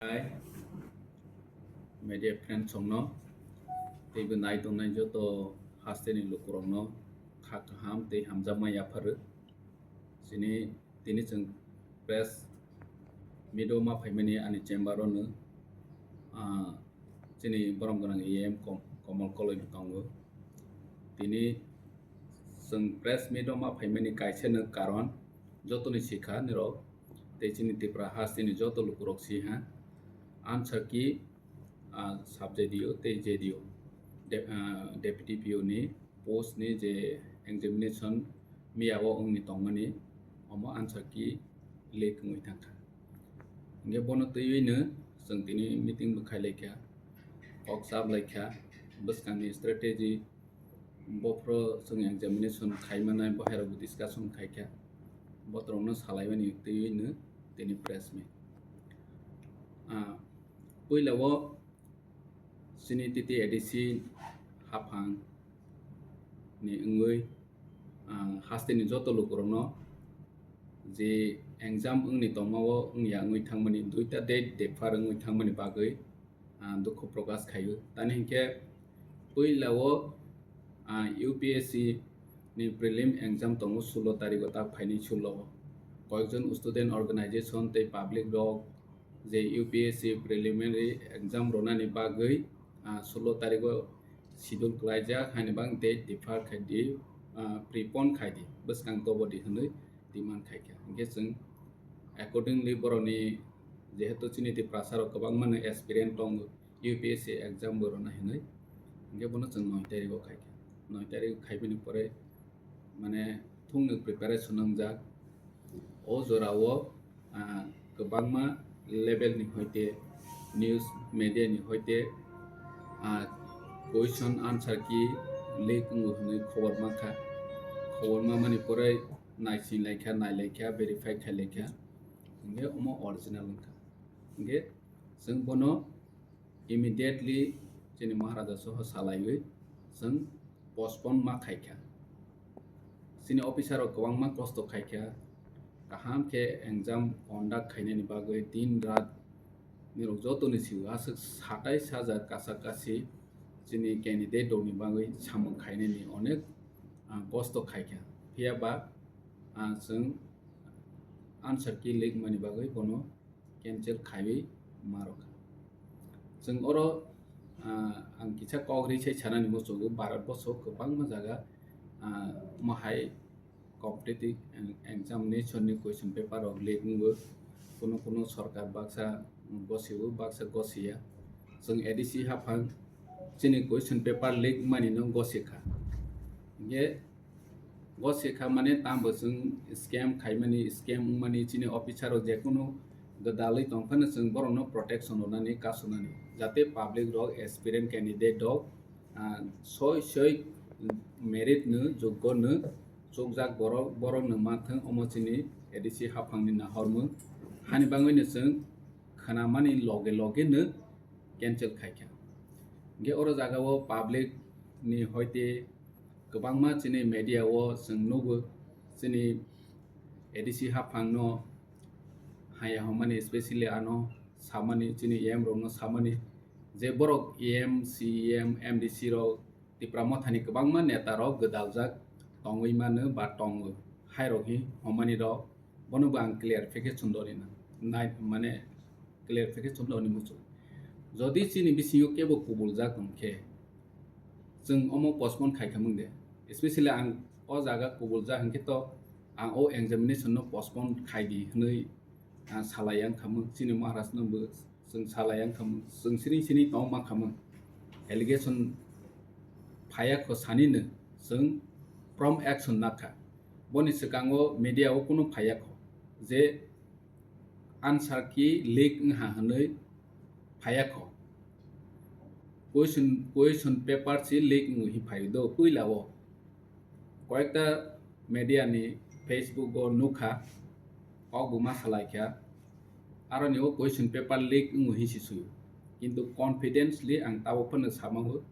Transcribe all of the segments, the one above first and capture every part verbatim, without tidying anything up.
Hai, media friends rokno, teibo nai tongnai joto hasteni lukurokno kha kaham tei hamjakma yapharwi. Chini, tini chwng press meet o ma phaimani ani chamber o no, ah, chini borom gwnang E M Kom-, Komol Koloi bo tongo. Tini chwng press meet o ma phaimani kaisa no karon jotoni sikha nirok tei chini Tripura hasteni joto lukurok siha. Answer key, ah, sub J D O tei J D O, de-, ah, deputy P O ni post ni je examination miya o wngni tongmani, omo answer key leak wngwi thangkha. Hingke bono twiwi no chwng tini meeting bo khai laikha, kok chap laikha, bwskangni strategy, bophro chwng examination khai manai, bo hai rok bo discussion khai kha, botorok no salai mani twiwi no tini press meet. Ah, puila o chini titi A D C haphang ni wngwi, ah, hasteni joto lukurokno je exam wngni tongma o wngya wngwi thangmani, duita date defer wngwi thangmani bagwi, ah, dukhu prokash khaio. Tani hinkhe puila o, ah, U P S C ni prelim exam tongo sullo tarikh o, ta phaini sullo o. Koyekjon student organization tei public rok je U P S C preliminary exam ronani bagwi, ah, sullo tarikh o schedule klaijak, haini bagwi date defer khai di, ah, prepone khai di, bwskang tobo di hwnwi demand khai kha. Hinkhe chwng accordingly borokni jehetu chini Tiprasa rok kwbangma no aspirant tongo U P S C exam bo rwna hinwi, hinkhe bono chwng noi tarikh o khai kha. Noi tarikh o khai bini pore mane thungni preparation wngjak. O jora o, ah, kwbangma level ni hoite, news media ni hoite, ah, question answer key leak wngo hinwi khobor mankha. Khobor mamani pore naising laikha, nai laikha, verify khai laikha. Hinkhe omo original wngkha. Hinkhe chwng bono immediately chini Maharaja soho salaiwi chwng postpone ma khaikha. Chini officer rok kwbangma kosto khaikha, kaham khe exam conduct khainani bagwi din rat nirok jotoni sio aswk satai sajak kasa kasi chini candidate rokni bagwi samung khainani onek, ah, kosto khaikha. Phiya ba, ah, chwng answer key leak mani bagwi bono cancel khaiwi ma rwkha. Chwng oro, ah, ang kisa kok ri sai sanani muchungo, Bharat borsho kwbangma jaga, ah, omo hai competitive examination ni question paper rok leak wngo. Kuno kuno sorkar baksa gosio, baksa gosiya. Chwng A D C haphang chini question paper leak mani no gosikha. Hinkhe gosikha mane tamo chwng scam khaimani, scam wngmani, chini officer rok jekunu gwdalwi tongphano chwng borokno protection rwnani, kasunani, jate public rok, aspirant candidate rok, ah, soi soi merit no, joggo no chukjak borok, borok no manthwng, omo chini A D C haphangni nahormung. Hani bagwino chwng khnamani loge loge no cancel khaikha. Hinkhe oro jaga o public ni hoite kwbangma chini media o chwng nugo, chini A D C haphang no haya hwnmani, specially ano samani, chini E M rok no samani je borok E M, C E M, M D C rok Tipra Mothani kwbangma neta rok gwdaljak tongwi mano ba tongo, hai rok hi hwnmani rok, bono bo ang clarification rwna nai, mane clarification rwni muchung. Jodi chini bisingo kebo kubuljak tong khe, chwng omo postpone khai khamung de, especially ang o jaga kubuljak hinkhe to ang o examination no postpone khai di hwnwi, ah, salai yang khamung, chini Maharaj no bo chwng salai yang khamung, chwng siring siring tong ma khamung. Allegation phaya kho sani no chwng prompt action nakha. Boni swkango media o kunu phaya kho je answer key leak wngha hwnwi phaya kho. Question, question paper si leak wngwi phaio do puila o. Koyekta media ni Facebook o nukha, kok bo ma salai kha, aroni o question paper leak wngwi hinwi si suyo. Kintu confidently ang tabuk phano sama o,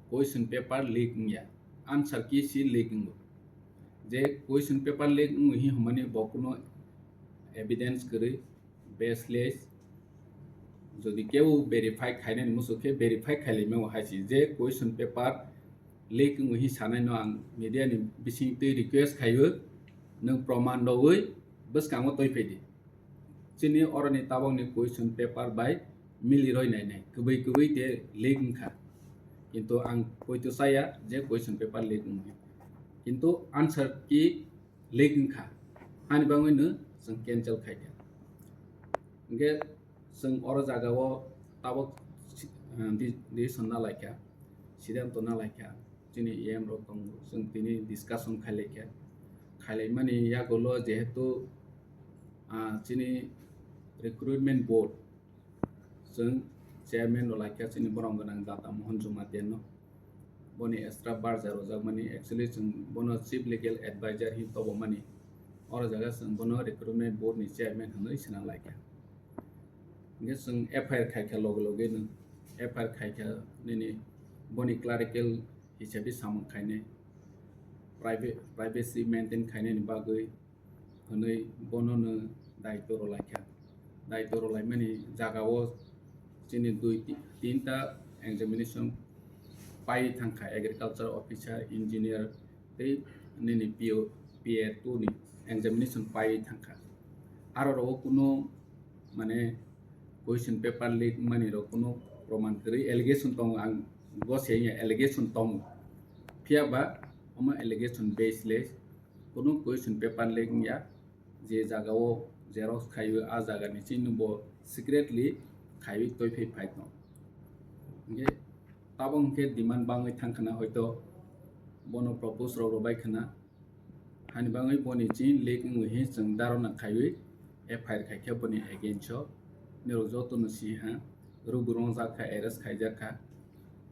question paper leak wngya, answer key si leak wngo. Je question paper leak wngwi hinwi hwnmani bo kuno evidence kwrwi, baseless, Jodi kebo verify khainani muchuk khe verify khailaimao hai se je question paper leak wngwi sanai no ang media ni bising twi request khaio, nwng proman rogwi bwskango twi phaidi. Chini oroni tabokni question paper bai mili roi nainai, kwbwi kwbwi te leak wngkha. Kintu ang poito chaya je question paper leak wngwi. Kintu answer key leak wngkha. Hani bagwino chwng cancel khaikha. Hwnkhe chwng oro jagao tabok si-, ah, di-, decision na laikha, siddhanto na laikha. Chini E M rok tongo, chwng tini discussion khailaikha. Khailaimani yagulo jehetu, ah, chini recruitment board, chwng chairman rw laikha chini borom gwnang Data Mohan Jamatia no. Boni extra barja rwjakmani, actually chwng bono chief legal advisor hin tobomani. Oro jaga chwng bono recruitment board ni chairman hinwi swnam laikha. Hwnkhe chwng F I R khaikha loge loge no, F I R khaikha nini boni clerical hisabi samung khainai, private, privacy maintain khainani bagwi hwnwi bono no daitw rwlaikha. Daitw rwlaimani jagao chini dui ti-, tinta examination pai thangkha, agriculture officer, engineer tei nini P O, P A two ni examination pai thangkha. Aro rogo kuno mane question paper leak mani rok kuno proman kwrwi allegation tongo, ang gose wngya allegation tongo. Phiya ba omo allegation baseless, kuno question paper leak wngya, je jagao xerox khaiwi a jagani chini bo secretly khaiwi twi phai phai tong. Hwnkhe tabok hwnkhe demand bangwi thang khna, hoito bono propose rok rwbai khna. Hani bagwi boni chini leak wngwi hi chwng dharana khaiwi F I R khaikha boni against o. Nirok jotono si ha, rubu rongjak kha, arrest khaijak kha.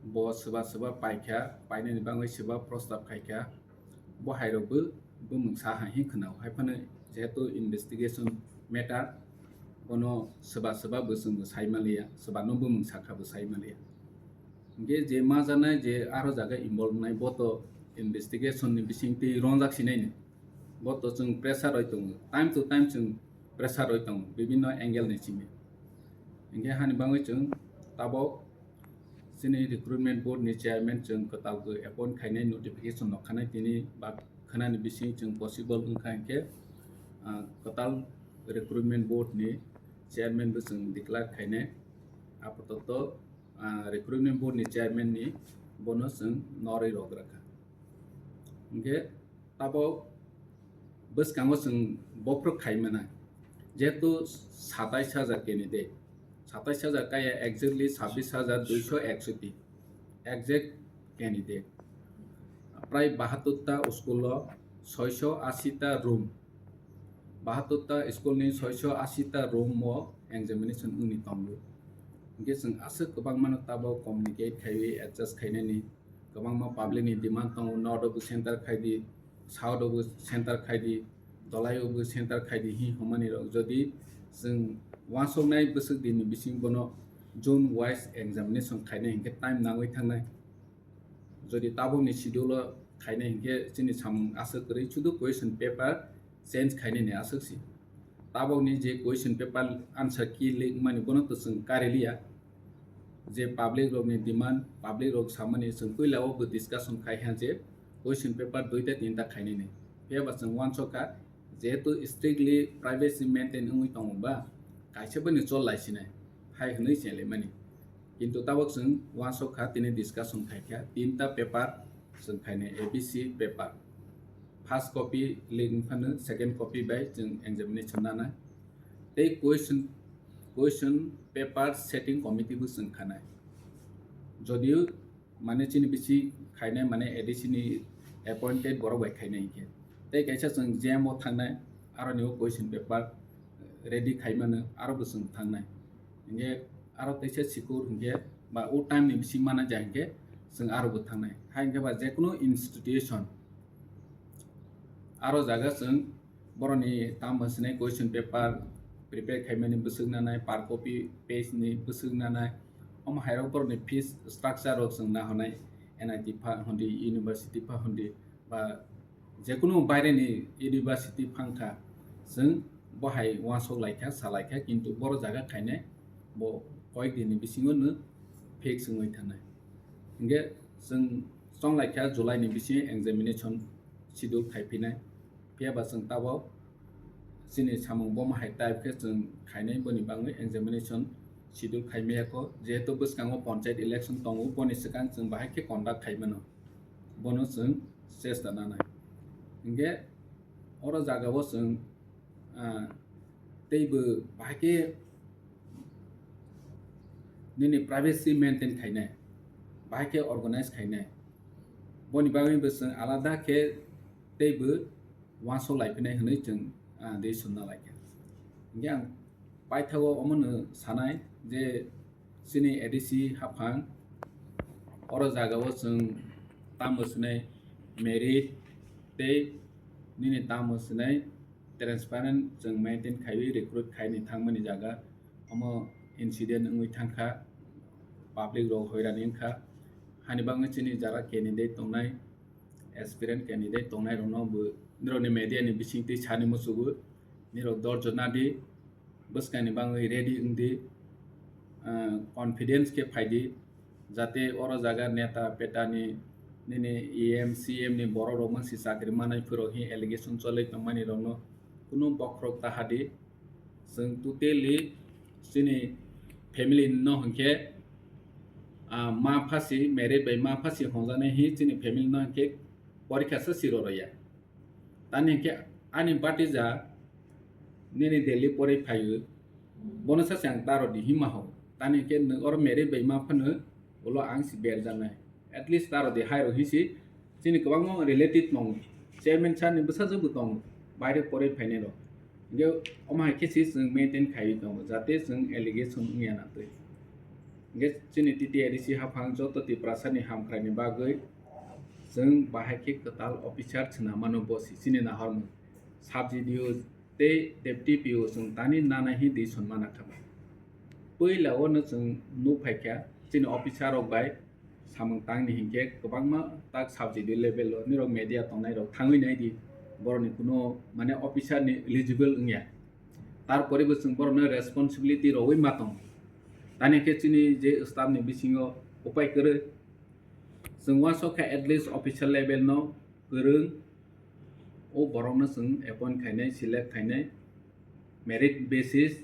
Bo swba swba paikha, painani bagwi swba prostab khaikha. Bo hairokbo bumung sa ha hi khwnao. Haiphano jehetu investigation matter, bono swba swba bo chwngbo sai manliya, swbano bumung sakha bo sai manliya. Hingke je ma janai je aro jaga involve wngnai, bo to investigation ni bising twi rongjak sinai ni. Bo to chwng pressure roi tongo, time to time chwng pressure roi tongo, bibinno angle ni simi. Hingke hani bagwi chwng tabok chini recruitment board ni chairman chwng kwtal bo appoint khainai, notification no khanai, tini ba khwnani bising chwng possible wngkha hingke, ah, kwtal recruitment board ni chairman bo chwng declare khainai. Apatot ah, recruitment board ni chairman ni bono chwng norwi rok rakha. Hingke tabok bwskango chwng bophro khai mano, jehetu satais hajar candidate, satais hajar kaya exactly sabbish hajar duiso eksoti exact candidate. Prai bahattor ta school o soiso asi ta room, bahattor ta school ni soiso asi ta room o examination wngwi tongo. Hingke chwng aswk kwbangma no tabok communicate khaiwi adjust khainani, kwbangma public ni demand tongo, north o bo center khai di, south o bo center khai di, dolai o bo center khai di hi hwnmani rok. Jodi chwng uansuknai bwswk din ni bising bono zone wise examination khainai hingke time nangwi thangnai. Jodi tabukni schedule o khainai hingke chini samung aswk kwrwi, sudu question paper change khainani aswk si. Tabukni je question paper answer key leak mani bono to chwng kariliya. Je public rokni demand, public rok samani chwng puila o bo discussion khai ha je question paper duita tinta khainani. Phiya ba chwng uansukha, jehetu strictly privacy maintain wngwi tongo ba, kaisa bini chol lai sinai hai hwnwi chenlaimani. Kintu tabok chwng uansuk kha, tini discussion khai kha, tinta paper chwng khainai, A B C paper. First copy leak wngphano second copy bai chwng examination nanai. Tei question, question paper setting committee bo chwng khanai. Jodio mane chini bisi khainai mane A D C ni appointed borok bai khainai hinkhe. Tei kaisa chwng J M o thangnai, aroni o question paper ready khaimano, aro bo chwng thangnai. Hinkhe aro teisa sikur hinkhe ba o time ni bisi mana ja hinkhe chwng aro bo thangnai. Hai hinkhe ba jekono institution aro jaga chwng boroni tamo sinai question paper prepare khaimani bwswk nanai, per copy page ni bwswk nanai, omo hairok boroni fees structure rok chwng nahornai, N I T pha hondi, university pha hondi, ba jekono baireni university phangkha, chwng bo hai uansuk laikha, sa laikha, kintu boro jaga khainai bo koyek din ni bisingo no fix wngwi thangnai. Hinkhe chwng chonglai kha July ni bisingo examination schedule khai phinai. Phiya ba chwng tabok chini samung bomo hai type khe chwng khainai, boni bagwi examination schedule khai maya kho. Jehetu bwskango panchayat election tongo, boni swkang chwng bahai khe conduct khai mano, bono chwng chesta nanai. Hinkhe oro jagao chwng, ah, teibo bahai khe nini privacy maintain khainai, bahai khe organize khainai, boni bagwi bo chwng alada khe teibo uansuk lai phinai hwnwi chwng, ah, decision na lai kha. Hinkhe ang paithago omono sanai je chini A D C haphang oro jagao chwng tamo swnai merit tei nini tamo swnai transparent chwng maintain khaiwi recruit khaini thangmani jaga omo incident wngwi thangkha, public rok hoirani wngkha. Hani bagwi chini jara candidate tongnai, aspirant candidate tongnai rokno bo nirokni media ni bisingtwi sani muchugo, nirok dorjo nadi, bwskangni bagwi ready wngdi, ah, confidence khe phaidi, jate oro jaga neta petani nini E M, C M ni borok rok mangsi chakri manai phuru hi allegation cholai tongmani rokno kunu bokhorok tahadi. Chwng totally chini family no hinkhe, ah, ma phasi, married bai ma phasi hwnjanai hi chini family no hinkhe porikha se siro rwya. Tani hinkhe ani bhatija nini Delhi pore phaio, bono sa se ang taro di hima ho. Tani hinkhe nwng oro married bai ma phano ulo ang si berjaknai. At least taro di hai ro hisi chini kwbangma related tongo. Chairman sir ni bwsajwk bo tongo, baire pore phainai rok. Hinkhe omo hai khe se chwng maintain khaiwi tongo, jate chwng allegation wngya na twi. Hinkhe chini T T A D C haphang joto Tiprasa ni hamkrai ni bagwi chwng bahai khe kwtal officer chwna mano bo si chini nahormung. Sub C D O tei deputy P O chwng tani nana hi di sonmana kha. Puila o no chwng nuk phai kha chini officer rok bai samung tangni hinkhe kwbangma tak sub C D O level o nirok media tongnai rok thangwi nai di, borok ni kuno mane officer ni eligible wngya, tarpore bo chwng borok no responsibility rogwi ma tong. Tani khe chini je staff ni bisingo upai kwrwi chwng uansuk kha at least officer level no kwrwng o borokno chwng appoint khainai, select khainai, merit basis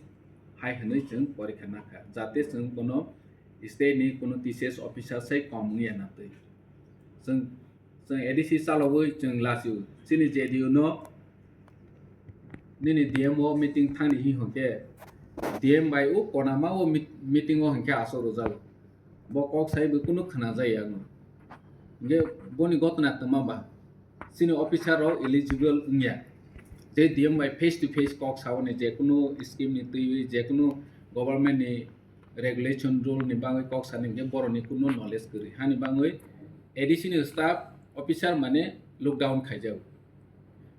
hai hwnwi chwng porikha nakha, jate chwng bono state ni kuno T C S officer sai kom wngya na twi. Chwng, chwng A D C chalogwi chwng lachio, chini J D U no nini D M o meeting thangni hi hwnkhe D M bai o konama o meet-, meeting o hwnkhe aswk rwjak. Bo kok sai bo kunu khna jaya wngno. Hinkhe boni gotna twma ba chini officer rok eligible wngya. Tei D M bai face to face kok sawi ni, je kunu scheme ni twiwi, je kunu government ni regulation rule ni bagwi kok sani hinkhe borok ni kunu knowledge kwrwi. Hani bagwi A D C ni staff officer mane look down khaijak.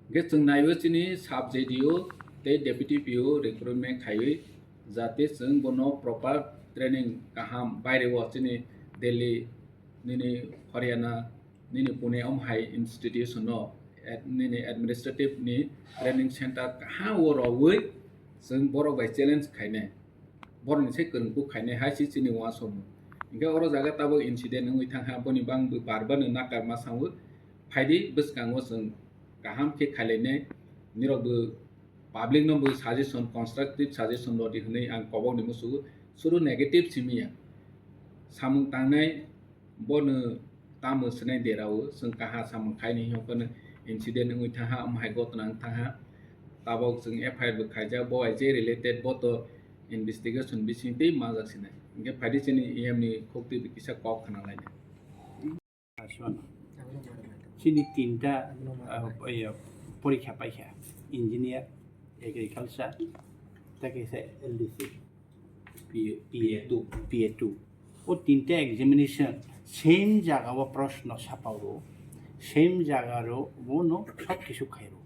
Hinkhe chwng naiwi chini sub J D O tei deputy P O recruitment khaiwi, jate chwng bono proper training kaham baire o chini Delhi, nini Haryana, nini Pune om hai institution no ad-, nini administrative ni training center kaham o rogwi chwng borok bai challenge khainai. Borokni se kwrwngkuk khainai hai se chini uansukmung. Hinkhe oro jaga tabuk incident wngwi thangkha, boni bangwi bar bar no nakarma sango. Phaidi bwskango chwng kaham khe khailainai, nirokbo public no bo suggestion, constructive suggestion rwdi hwnwi ang kobokni musugo. Suru negative simi ya. Samung tangnai bono tamo swnai derao, chwng kaha samung khaini hinkhe incident wngwi thangha, omo hai gotna wng thangha. Tabok chwng F I R bo khaijak, bo hai je related, bo to investigation bising tei manjak sinai. Hinkhe phaidi chini E M ni khuk twi kisa kok khna lainai. Chini tinta, ah, iya, porikha paikha, engineer, agriculture, tei kaisa L D C, P A, P A two, P A two. O tinta examination same jaga o proshno sapao, same jaga ro bono sob kisu khairo.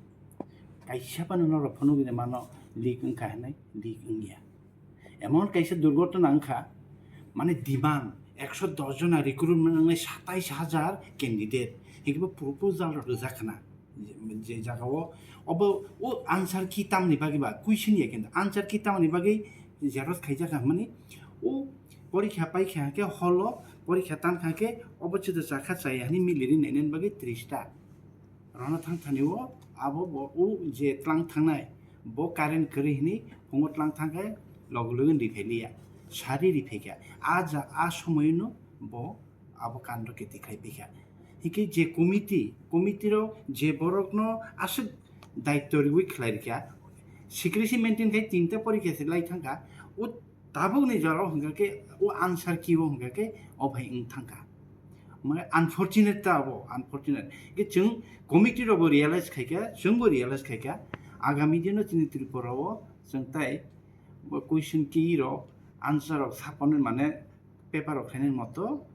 Kaisa phano norok phunugwi mano leak wngkha hinwi, leak wngya. Emon kaisa durghotona wngkha, mane demand ekso dos jona recruitment wngnai satais hajar candidate, hinkhe bo proposal rok rwjak khna. Je, je jaga o, obo o answer key tamni bagwi ba, question ya kintu answer key tamni bagwi xerox khaijak kha, mane o Porikha paikha khe holo, porikha tankha khe obo chwda chakha chaya hwnwi miliri nainani bagwi tris ta. Rwna thang thani o abo bo o je tlang thangnai, bo current kwrwi hwnwi phungo tlang thang khe loge loge ri phai liya, sari ri phai kha. A ja, a somoino bo abo kando khe tikhlai phai kha. Hikhe je committee, committee rok je borokno aswk daityo riwi khlai rikha, secrecy maintain khai tinta porikha se lai thangkha, o tabukni jora hwnkha khe o answer key o hwnkha khe o phai wng thangkha. Mane unfortunate ta abo, unfortunate. Khe chwng committee rokbo realize khaikha, chwngbo realize khaikha, agami dino chini Tripura o chwng tai bo question key rok, answer rok saphano mane paper rok khainani moto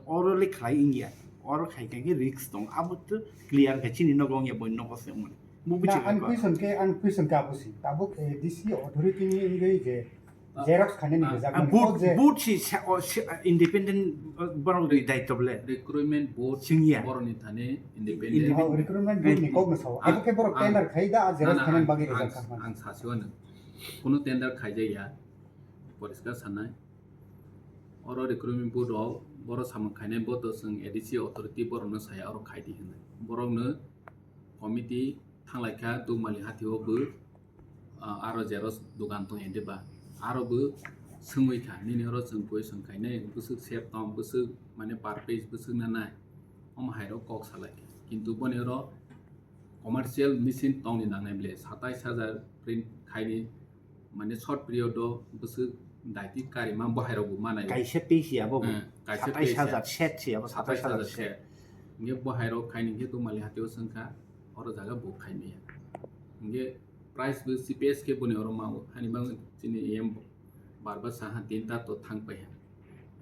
orally khlai wngya, oro khai khai khe risk tong, abo to clear khai chini nogo wngya, boni nogo se wngmani. Bo Na, buchi ang kha. Question khe, ang question khe abo si. Tabuk, eh, D C authority ni wngwi je Ah, xerox khainani ah, rijak ah, mani. Board, O je board si sa-, o si, ah, independent, ah, borok ni daityo bole. Recruitment board Singya. Borok ni thani independent. Independent. Oh, recruitment board ni Eh, kok no sao. Abo khe borok ang, tender khai da, ah, xerox na, na, khainani ang, bagwi ang, rijak kha mani. Ang sasi wano. Kuno tender khai jaya. Poriskar sanai. Oro recruitment board rok, borok samung khainai bo to chwng A D C authority borokno saya oro khai di hwnwi. Borokno committee thanglai kha Dukmali hati o bo, ah, aro xerox dogan tong ende ba. Aro bo swngwi kha, nini oro chwng question khainai, bwswk sep tong, bwswk mane per page bwswk nanai. Omo hai rok kok salai kha. Kintu boni oro commercial machine tongni nangnai ble, satais hajar print khaini, mane short period o bwswk daiti karima bohairok bo manai. Kaisa page abo bo. Eh, kaisa page. Satais hajar set se abo, satais hajar set. Hingke bohairok khaini hingke Dukmali hati o swngkha, oro jaga bo khaimaya. Hingke price bo cheapest khe boni oro ma o, hani bang chini E M Barba saha tinta to thang pai ha.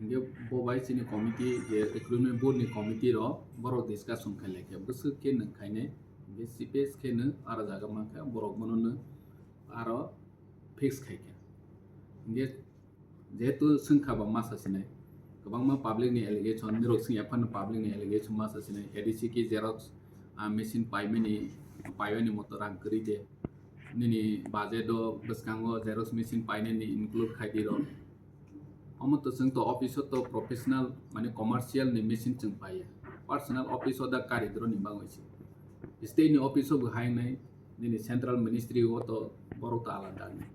Hingke bo bai chini committee je recruitment board ni committee rok borok discussion khai lai khe bwswk khe nwng khainai, hingke cheapest khe nwng aro jaga mankha borok bono nwng aro fix khai kha. Hingke jehetu swngkha ba masa sinai, kwbangma public ni allegation, nirok swngya phano public ni allegation masa sinai, A D C khe xerox, ah, machine paimani, paimani moto rang kwrwi de. Nini budget o bwskango xerox machine painani include khai di rok. Omo to chwng to office o to professional mane commercial ni machine chwng paiya. Personal office o da kari droni bagwi se. State ni office o bo hai wngnai nini central ministry o to borok to alada wngnai.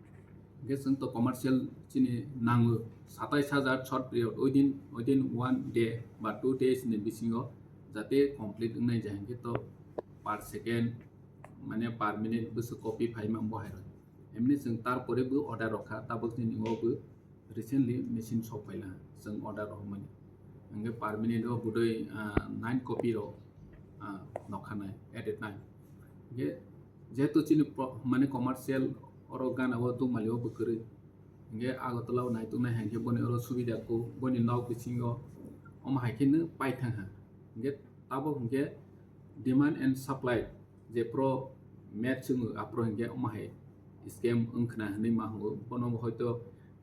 Hingke chwng to commercial chini nango satais hajar short period within, within one day ba two days ni bisingo jate complete wngnai je hingke to per second mane per minute bwswk copy phaima bohairok. Emni chwng tarpore bo order rokha, tabuk nini o bo recently machine sok phaila chwng order rohormani. Hingke per minute o budui, ah, nine copy rok, ah, nokha nai at a time. Hingke jehetu chini pro-, mane commercial oro gana o Dukmali o bo kwrwi. Hingke Agartala o naituk nai hingke boni oro subida kuk, boni nok bisingo omo hai khe no paithang ha. Hingke tabuk hingke demand and supply jephru match wngwi aphru hinkhe omo hai scam wngkhwna hinwi ma hwngo. Bono hoito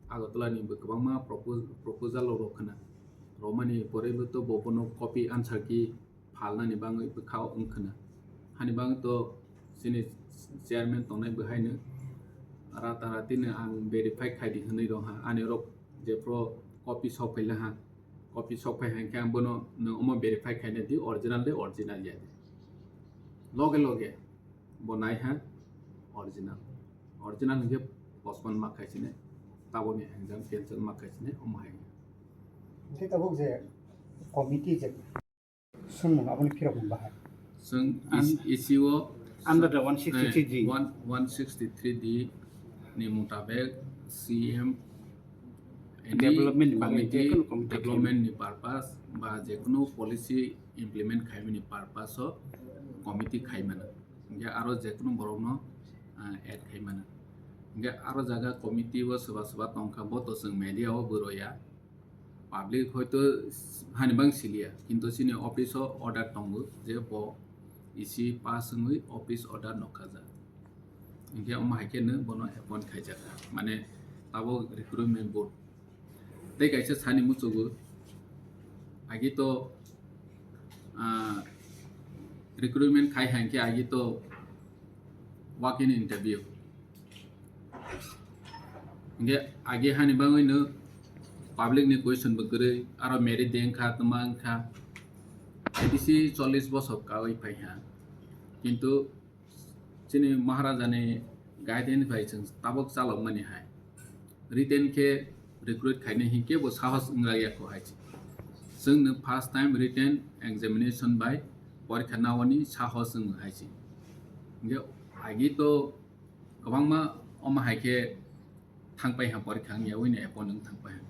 Agartala ni bo kwbangma propo-, proposal rok khwna romani pore bo to bo bono copy answer key phalnani bagwi bwkha wngkhwna. Hani bagwi to chini chairman tongnai bo haino rata rati no ang verify khai di hinwi rwha ani rok jephru copy sok phaila ha. Copy sok phai hai khe ang bono nwng omo verify khaina di original de original ya de. Loge loge bo nai ha original. Original hwnkhe postpone ma khai sini. Taboni exam cancel ma khai sini omo hai. Hwnkhe tabuk je committee je swngmung aboni phirok mung bahai. Chwng An- E C, E C o under the one sixty-three D. Eh, one, one sixty-three D ni mutabek C M any Development ni bagwi committee, jekunu committee development ni purpose ba jekunu policy implement khaimani purpose o committee khaimano. Hingke aro jekunu borokno, ah, add khaimano. Hingke aro jaga committee o soba soba tongkha, bo to chwng media o bwrwi ya. Public hoito hani bang siliya, kintu chini office o order tongo je bo E C pass wngwi office order nokha jak. Hinkhe omo hai khe no bono appoint khaijak, mane tabuk recruitment board. Tei kaisa sani muchugo, agi to, ah, recruitment khai hai khe agi to walk in interview. Hingke age hani bagwi no Public ni question bo kwrwi, aro merit de wngkha, twma wngkha. A D C chollish bosor kawi phai ha. Kintu chini Maharaja ni guideline bai chwng tabuk chalok mani hai. Written khe recruit khainai hinkhe bo sahos wngya kho hai. Chwng no first time written examination bai porikha nawani sahos wng hai. Hinkhe agi to kwbangma omo hai khe thangpai ha porikha wngya wini appoint wng thangpai ha.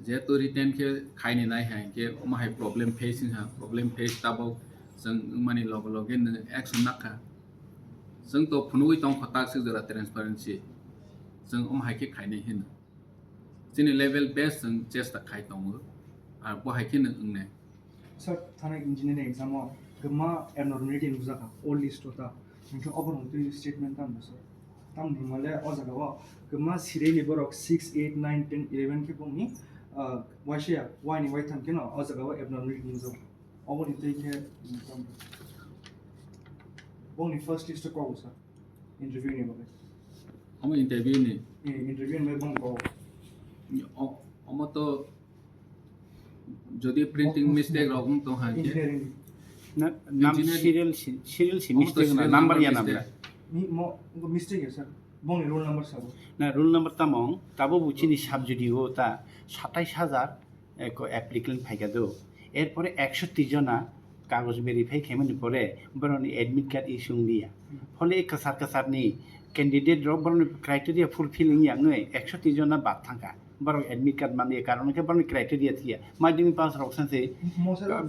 Jehetu written khe khaini nai hai khe omo hai problem face wng ha, problem face tabuk chwng wngmani loge loge no action nakha. Chwng to phunugwi tongkha tak sik jora transparency. Chwng omo hai khe khainai hino. Chini level best chwng chesta khai tongo. Ar bo hai khe no wngnai. Sir, thana engineering exam o kwbangma abnormality nukjakha, old list o ta. Hinkhe obo rok twi statement tamo sir. Tamo hwnmale o jaga o kwbangma serial ni borok six, eight, nine, ten, eleven khe bongni, ah, waisa ya, waini waitham kheno o jaga o abnormality nukjago. Oboni twi khe, mm, tamo. Bongni first list o kobo sir. Interview ni bagwi. Omo interview ni? Eh, interview ni bagwi bong kok. O-, omo to jodi printing mistake rok wng tong hai khe. Engineering. Na, nam engineering. Serial si, serial si omo to mistake na, serial number number ya mistake. Nam na. Ni mo, ngo mistake ya sir. Bongni roll number sabo. Na, roll number tamo, tabo bo chini subject o ta satais hajar eko applicant phaikha do. Erpore ekso tris jona kagoj verify khaimani pore borokni admit card issue wngya. Phole kwchar kwcharni candidate rok borokni criteria fulfill wngya wngwi ekso tris jona bad thangkha. Borok admit card manliya, karon khe borokni criteria thwiya. Madhyamik pass rok sanse,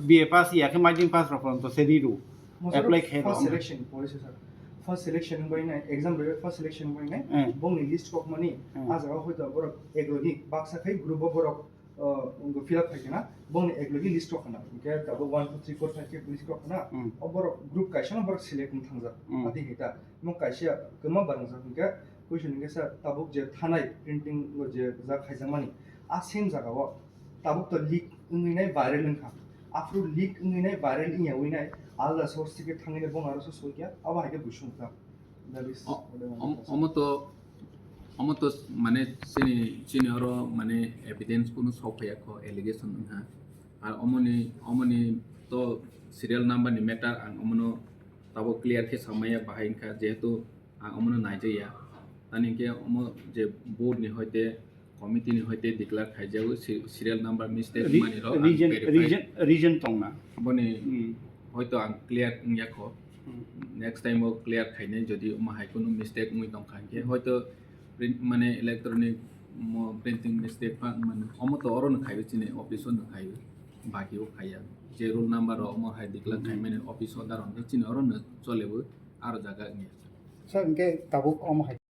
B A pass ya khe madhyamik pass rok to se riru. Apply khe first selection policy sir. First selection wngbai nai, exam bai first selection wngbai nai. Bongni list kokmani, ah jaga hoito borok eklogi baksa khai group o borok uh, wngkha fill up khai khna, bongni eklogi list rok khna. Hinkhe tabuk one, two, three, four, five khe list rok khna. O borok group kaisa no borok select wng thangjak. Ati hita, mo kaisa kwma barwngjak hinkhe, question hinkhe sir, tabuk je thanai printing o je jak khaijakmani, a same jaga o tabuk to leak wngwi nai viral wngkha. Aphuru leak wngwi nai viral wngyawi nai, alda source thike thangwi nai bong aro source hoikya, abo haikhe buisong wngkha. O-, om-, omo to, omo to mane chini, chini oro mane evidence kunu sok phaiya kho, allegation wngkha. Ar omoni, omoni to serial number ni matter ang omono tabo clear khe samaya bahai wngkha, jehetu ang omono naijaya. Tani hwnkhe omo je board ni hoite committee ni hoite declare khaijago, se-, serial number mistake Re-, mani rok ang reason, verify. Reason, reason tongna. Boni Hmm. Hoito ang clear wngya kho. Hmm. Next time o clear khainai, jodi omo hai kunu mistake wngwi tongkha hinkhe, hoito print, mane electronic mo printing mistake pha, mane omo to oro no khaiwi chini office o no khaiwi, baki o khaiya. Je roll number o omo hai declare Hmm. khaimani office o daron khe chini oro no cholebo, aro jaga wngya. Sir, hinkhe tabuk omo hai